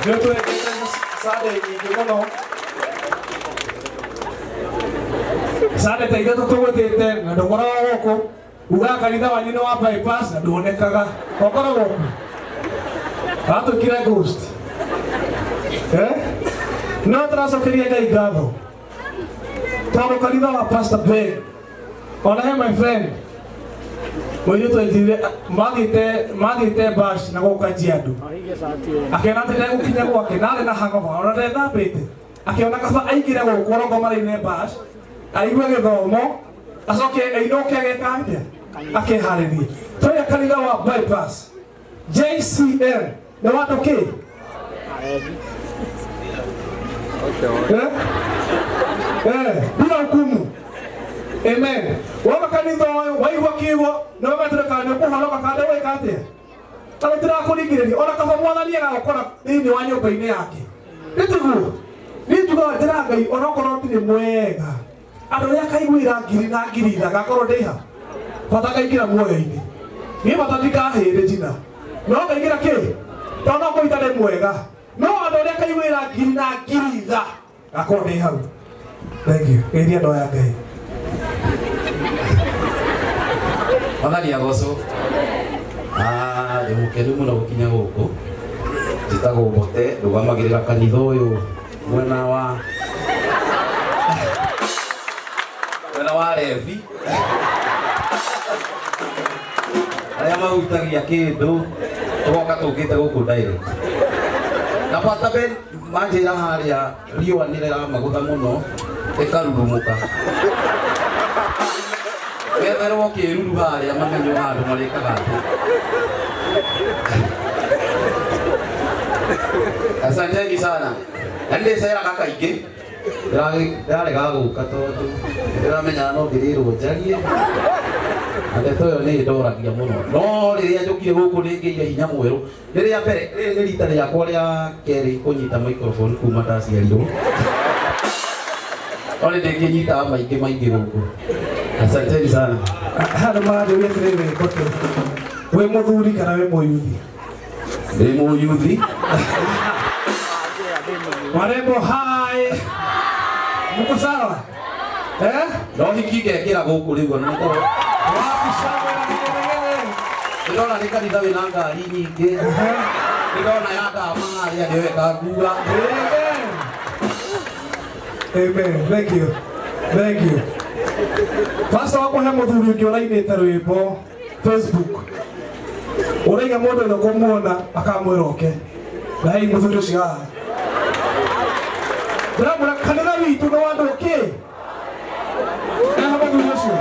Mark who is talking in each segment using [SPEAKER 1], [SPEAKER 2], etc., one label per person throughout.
[SPEAKER 1] Nĩ ũtwendete Sunday nyingĩ mũno. Sunday ta ithatũ tũgũtĩte na ndũkoragwo gũkũ. Ugaga kanitha wanyu nĩ wa bypass na nduonekaga. Ũkoragwo kũ? Watuĩkire ghost. Eh? No tũracokeria Ngai ngatho. Tondũ kanitha wa Pastor Ben ona he my friend mũirĩtu anjĩrire mathiĩte bash na gũkũ Kajiado akĩona atĩ ndegũkinya gwake na arĩ na hangover ona ndethambĩte akĩona kaba aingĩre gũkũ orongo maraine bash aigue gĩthomo acoke ainũke ageka atĩa akeharĩrie tũrĩa kanitha wa bypass JCM nĩ wa andũ kĩ Eh? Eh, bila hukumu. Amen. Wona kanitha ũyũ waigua kiugo nĩ ũgatũrĩ kana nĩ ũkũhonoka kana ndũgwĩka atĩa tondũ ndirakũringĩrĩria ona kaba mwathani agagũkora thĩinĩ wa nyũmba-inĩ yake nĩ tiguo niĩ njugaga njĩra Ngai onokorwo ndirĩ mwega andũ arĩa akaiguĩra ngiri na ngiri itha ngakorwo ndĩ ha bata ngaingĩra muoyo-inĩ niĩ bata ndikahĩrĩ njina no ngaingĩra kĩ tondũ no ngũita nĩ mwega no andũ arĩa akaiguĩra ngiri na ngiri itha ngakorwo ndĩ hau. Thank you. Geithia andũ aya Ngai.
[SPEAKER 2] Mwathani agocwo. Ah, ndĩ mũkenu mũno gũkinya gũkũ. Njĩtagwo Mbote, ndũgamagĩrĩra kanitha ũyũ mwena wa Levi arĩa mahutagia kĩndũ tũgoka tũkĩte gũkũ direct na Pastor Ben manjĩra harĩa riũa nĩ rĩramagũtha mũno ĩkarurumũka metherwo kĩruru harĩa mamenywo handũ marĩkaga atĩ. Asanteni sana. Na nĩ ndĩceraga kaingĩ. Ndĩrarega gũka tondũ ndĩramenya no ndĩrĩrwo njarie. Na ndeto ĩyo nĩ ĩndoragia mũno. No rĩrĩa njũkire gũkũ nĩ ngĩire hinya mwerũ. Nĩ rĩa mbere, rĩrĩ nĩ rita rĩakwa rĩa kerĩ kũnyita microphone kuma ndaciarirwo. No nĩ ndĩkĩnyitaga maingĩ maingĩ gũkũ. Asanteni sana.
[SPEAKER 1] Handũ maranjũria atĩrĩrĩ Mbote, wĩ mũthuri kana wĩ mũyuthi?
[SPEAKER 2] Ndĩ mũyuthi.
[SPEAKER 1] Warembo hai. Mko sawa? Eh?
[SPEAKER 2] No hiki ngekĩra gũkũ rĩu ona nĩkorwo
[SPEAKER 1] Wapi shangwe na vigelegele?
[SPEAKER 2] ndĩrona nĩ kanitha wĩna ngari nyingĩ. Ndĩrona ya ndama harĩa nĩyo ĩkangua.
[SPEAKER 1] Amen. Amen. Thank you. Thank you. Pastor wakwa he mũthuri ũngĩ ũrainĩte rwĩmbo Facebook. Ũraiga mũndũ ũrĩa ũkũmuona akamwĩra oke. Na hei mũthuri ũcio haha. Ndĩramwĩra kanitha witũ nĩ wa andũ kĩ? Eha mũthuri ũcio.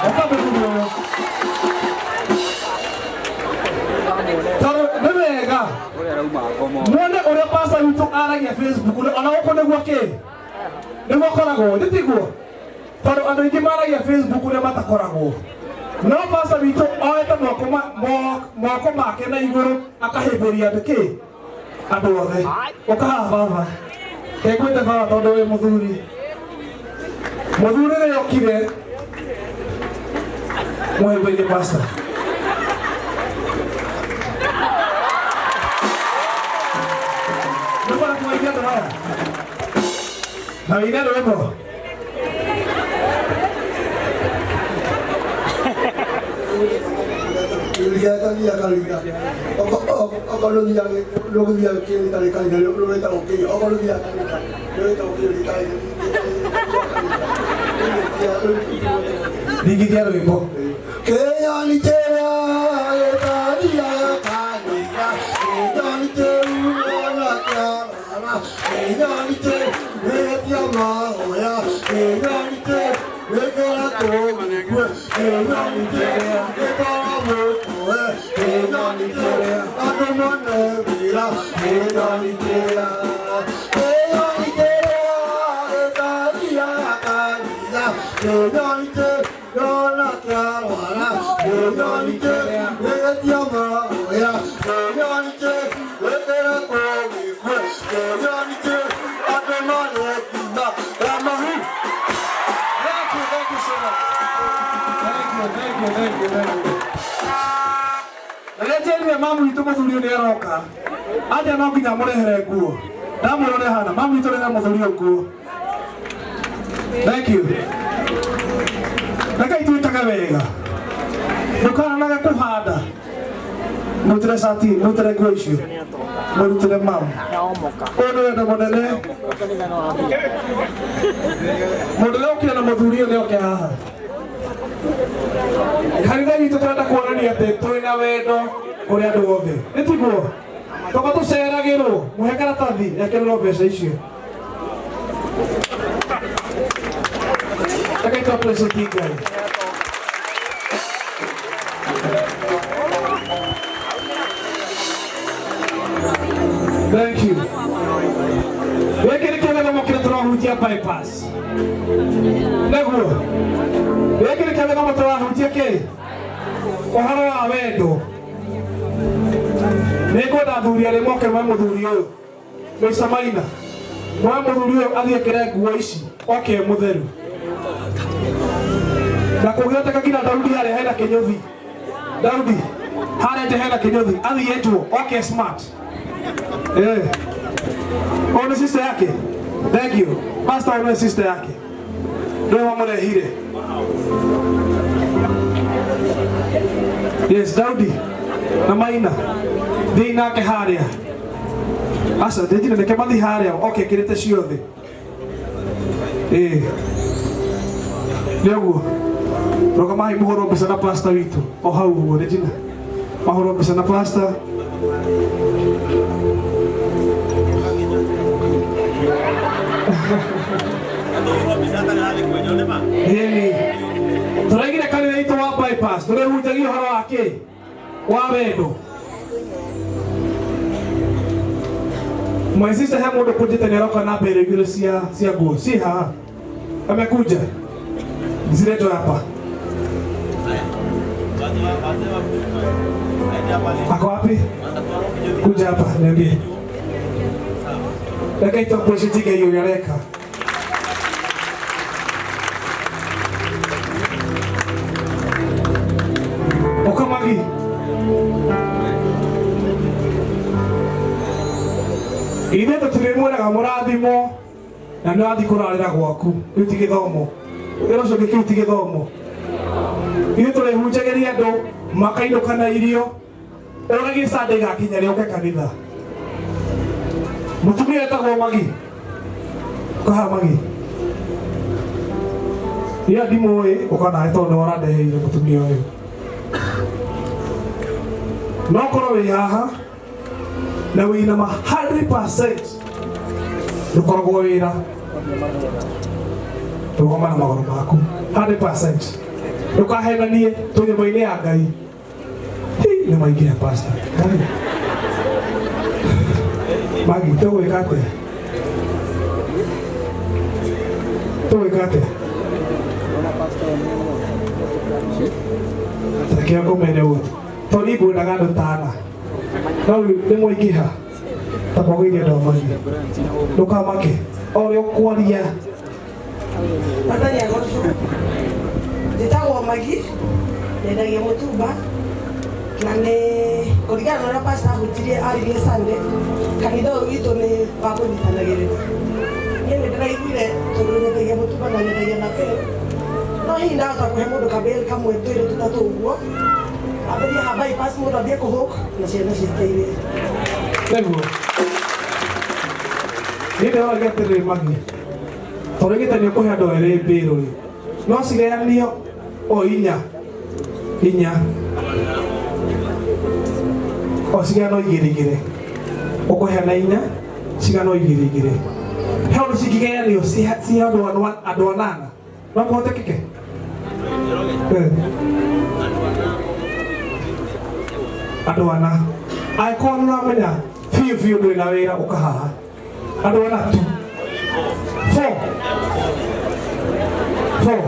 [SPEAKER 1] Oka mũthuri ũyũ. Tondũ nĩ wega muone ũrĩa pastor witũ aragia Facebook ona gũkũ nĩguo kĩ nĩguo koragwo nĩ tiguo tondũ andũ aingĩ maragia Facebook ũrĩa matakoragwo no pastor witũ oete moko moko make na igũrũ akahĩmbĩria andũ kĩ andũ othe ũkahaha baba kengwĩte baba tondũ wĩ mũthuri mũthuri rĩrĩa okire mũhĩmbĩrie pastor. Nĩkwenda kũgeithia andũ aya na wĩine rwĩmbo.
[SPEAKER 3] Nĩgetania kanitha okorwo nĩũgũthiaga kĩrĩtarĩ kanitha rwĩtagwo kĩ okorwo nĩũthiaga kanitha rwĩtagwo kĩ rĩtarĩ
[SPEAKER 1] Ringithia rwĩmbo.
[SPEAKER 3] Kĩnyoni kĩrĩa gĩtariaga kanitha kĩnyoni kĩu ona kĩarara kĩnyoni kĩu gĩtia mahoya kĩnyoni kĩu gĩkĩra tũgĩkue kĩnyoni kĩrĩa gĩtara mũkũe kĩnyoni kĩrĩa andũ mone wĩra kĩnyoni kĩrĩa kĩnyoni kĩrĩa gĩtariaga kanitha kĩnyoni kĩu Yona kĩarwara kĩnyoni kĩu gĩtia mahoya kĩnyoni kĩu gĩkĩra tũgĩkue kĩnyoni kĩu andũ mone ngima ya mahu.
[SPEAKER 1] Thank you, thank you so much. Thank you, thank you, thank you, thank you. Rĩrĩa njerire mamu witũ mũthuri ũyũ nĩ aroka. Aja no nginya mũrehere nguo. Ndamwĩra ũrĩa hana, mami tũrehere mũthuri ũyũ nguo. Thank you. Reke itwĩkage wega. Ndũkananage kũhanda. Mũrutĩre cati, mũrutĩre nguo icio. Mũrutĩre mamu. Ũyũ nĩ wendo mũnene. Mũndũ ũrĩa ũkire na mũthuri ũyũ nĩoke haha. Kanitha witũ tũrenda kuonania atĩ twĩna wendo kũrĩ andũ othe. Nĩ tiguo? Toka tũceragĩrwo, mũhe karatathi ekĩrĩrwo mbeca icio. Reke tũ appreciate Ngai. Thank you. Gĩkĩ nĩkĩo gĩthomo kĩrĩa tũrahunjia bypass. Nĩguo. Gĩkĩ nĩkĩo gĩthomo tũrahunjia kĩ? Ũhoro wa wendo. Nĩngwenda athuri arĩa moke moe mũthuri ũyũ. Mr. Maina. Moe mũthuri ũyũ athiĩ ekĩre nguo ici oke e mũtheru. Na kũngĩhoteka nginya Daudi harĩa hena kĩnyũthi. Daudi harĩa nja hena kĩnyũthi athiĩ enjwo oke smart. Eh. Ũyũ nĩ sister yake. Thank you. Pastor ũyũ nĩ sister yake. Nĩwe wamũrehire. Yes, Daudi na Maina. Thiĩ nake harĩa. Aca, ndĩnjire reke mathiĩ harĩa oke ekĩrĩte ciothe. Ĩĩ. Nĩ ũguo. Rũgamai mũhũrwo mbica na pastor witũ. O hau ũguo, Regina. Mahũrwo mbica na pastor. Ĩni. Tũraigire kanitha itũ wa bypass tũrĩhunjagia ũhoro wa kĩ? Wa wendo. My sister he mũndũ kũnjĩte nĩ aroka na mbere igĩrĩ cia nguo. Si haha. Amekuja. Ziletwe hapa. Ako wapi? Kuja hapa niambie. Reke itu appreciate Ngai ũrĩa areka. Ũkamagi. Ithuĩ tũtirĩmwĩraga mũrathimwo na nĩ wathiĩ kũrarĩra gwaku. Kĩu ti gĩthomo. Wĩra ũcio ũngĩ kĩu ti gĩthomo. Ithuĩ tũrĩhunjagĩria andũ makainũka na irio. Ũragie Sunday gakinya rĩ ũke kanitha. Mũtumia etagwo Magi. Ũkaha Magi. Niĩ ndimũĩ ũka nawe tondũ nĩwe ũrandeheire mũtumia ũyũ. No korwo wĩ haha na wĩna ma 100% ndũkoragwo wĩra. Rũgama na magũrũ maku 100%. Ndũkahenanie twĩ nyũmba-inĩ ya Ngai. Hi, nĩ maingĩha pastor. Ngai. Magi, tũgwĩka atĩa? Tũgwĩka atĩa? Reke ngũmene ũguo. Tondũ niĩ ngwendaga andũ ta ana. No rĩu nĩ mwaingĩha. Ta mwagĩire andũ a Magi. Ndũkamake. O ũrĩa ũkwaria.
[SPEAKER 4] Mwathani agocwo. Njĩtagwo Magi, nyendagia mũtumba na nĩ kũringana na ũrĩa pastor ahunjirie aririe Sunday, kanitha ũyũ witũ nĩ wa kũnyitanagĩrĩra. Niĩ nĩ ndĩraiguire tondũ nyendagia mũtumba na nyendagia na bale. No hihi ndahota kũhe mũndũ kabale kamwe twĩrĩ tũtatũ ũguo. Ambĩrie ha bypass mũndũ ambie kũhook na ciana ciake irĩe.
[SPEAKER 1] Nĩguo. Niĩ ndĩroragia atĩrĩrĩ Magi. Tondũ gĩte nĩ ũkũhe andũ erĩ mbĩrũ rĩ. No cigayanio o inya. Inya. O cigano igĩrĩ igĩrĩ. Ũkũheana inya, cigano igĩrĩ igĩrĩ. He ũndũ cingĩgayanio cihe andũ anana. No kũhotekeke? Andũ ana. Angĩkorwo nĩ ũramenya biũ biũ ndũrĩ na wĩra ũka haha. Andũ ana tu. 4. 4.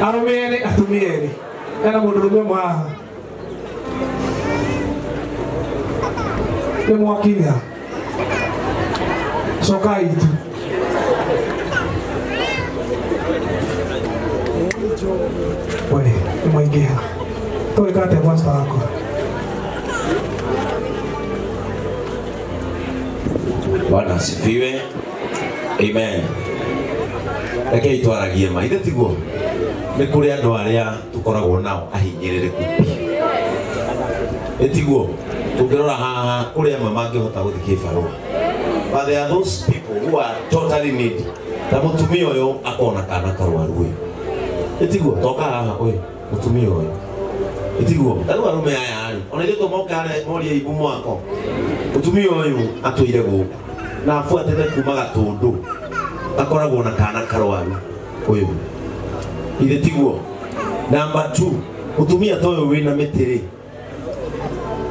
[SPEAKER 1] Arũme erĩ, atumia erĩ. Hena mũndũrũme ũmwe haha. Nĩ mwakinya. Cokai tu. We, nĩ mwaingĩha. Tũgwĩka atĩa pastor wakwa?
[SPEAKER 2] Bwana asifiwe. Amen. Reke itwaragie ma ithe tiguo nĩ kũrĩ andũ arĩa tũkoragwo nao ahinyĩrĩrĩku ĩtiguo tũngĩrora haha kũrĩ amwe mangĩhota gũthiĩ kĩbarũa, but there are those people who are totally needy. Ta mũtumia ũyũ akona kana karwaru ũyũ, ĩtiguo toka haha ũyũ mũtumia ũyũ, ĩtiguo ta rĩu arũme aya rĩ ona ithuĩ tũmoke harĩa morie ibu mwako. Mũtumia ũyũ atũire gũkũ na abuatĩte kuma Gatũndũ, akoragwo na kana karwaru ũyũ, ithe tiguo. Number 2, mũtumia ta ũyũ wĩna mĩtĩ rĩ,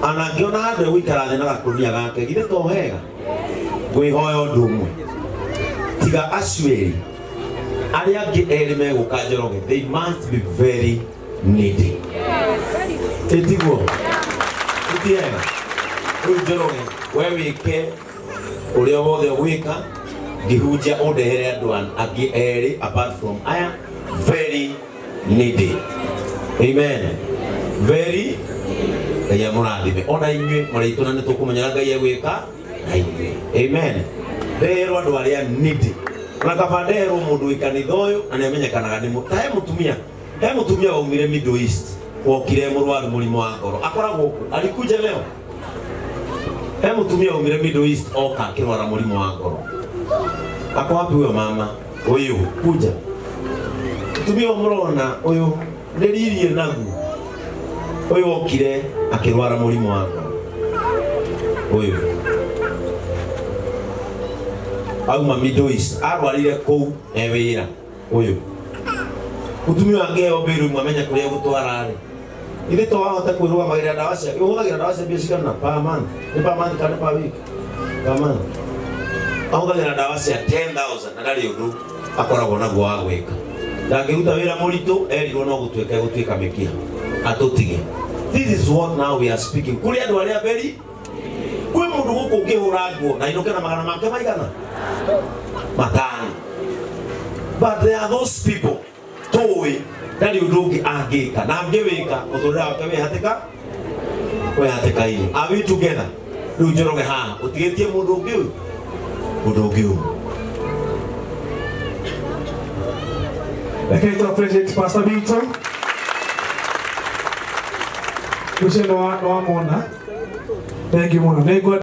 [SPEAKER 2] ana angĩona handũ egũikara thĩ na gakũnia gake, githĩ to hega? Ngwĩhoya ũndũ ũmwe, tiga acio erĩ, arĩa angĩ erĩ megũka Njoroge, they must be very needy. Ĩtiguo ĩtiega? Rĩu Njoroge, we wĩke ũrĩa wothe ũgwĩka ngĩhunjia, ũndehere andũ angĩ erĩ apart from aya very needy. Amen. Very Ngai amũrathime ona inyuĩ mũrĩ aitũ, na nĩ tũkũmenyera Ngai egwĩka na inyuĩ. Amen. Ndeherwo andũ arĩa needy, ona kaba ndeherwo mũndũ wĩ kanitha ũyũ na nĩ amenyekanaga nĩ ta he mũtumia waumire Middle East, wokire mũrwaru mũrimũ wa ngoro, akoragwo kũ alikuja leo. He mũtumia waumire Middle East oka akĩrwara mũrimũ wa ngoro. Ako wapi huyo mama? Ũyũ kuja, mũtumia ũyũ mũrona ũyũ nĩ ririe nagu ũyũ okire akĩrwara mũrimũ wa ngoro. Ũyũ auma Middle East, arwarire kũu e wĩra. Ũyũ mũtumia angĩheo mbĩrũ imwe amenye kũrĩa gũtwara rĩ, ithe to wahota kwĩrũgamagĩrĩra ndawa cia ũhũthagĩra ndawa cia mbia cigana per month? Nĩ per month kana per week? Per month ahũthagĩra ndawa cia 10,000 na ndarĩ ũndũ akoragwo naguo wa gwĩka, ndangĩruta wĩra mũritũ, erirwo no gũtuĩka gũtuĩka mĩkiha atũtige. This is what now we are speaking, kũrĩ andũ arĩa very kwĩ mũndũ gũkũ ũngĩhũra nguo na inũke na magana make maigana matano, but there are those people tũĩ ndarĩ ũndũ ũngĩ angĩka na angĩwĩka mũtũrĩre wake wĩ hatĩka wĩ hatĩka-inĩ. Are we together? Rĩu Njoroge haha ũtigĩtie mũndũ ũngĩ ũyũ, mũndũ ũngĩ ũyũ.
[SPEAKER 1] Reke tu appreciate Pastor Bito. Ucio nĩ wa mona. Thank you mũno. Nĩ ngwenda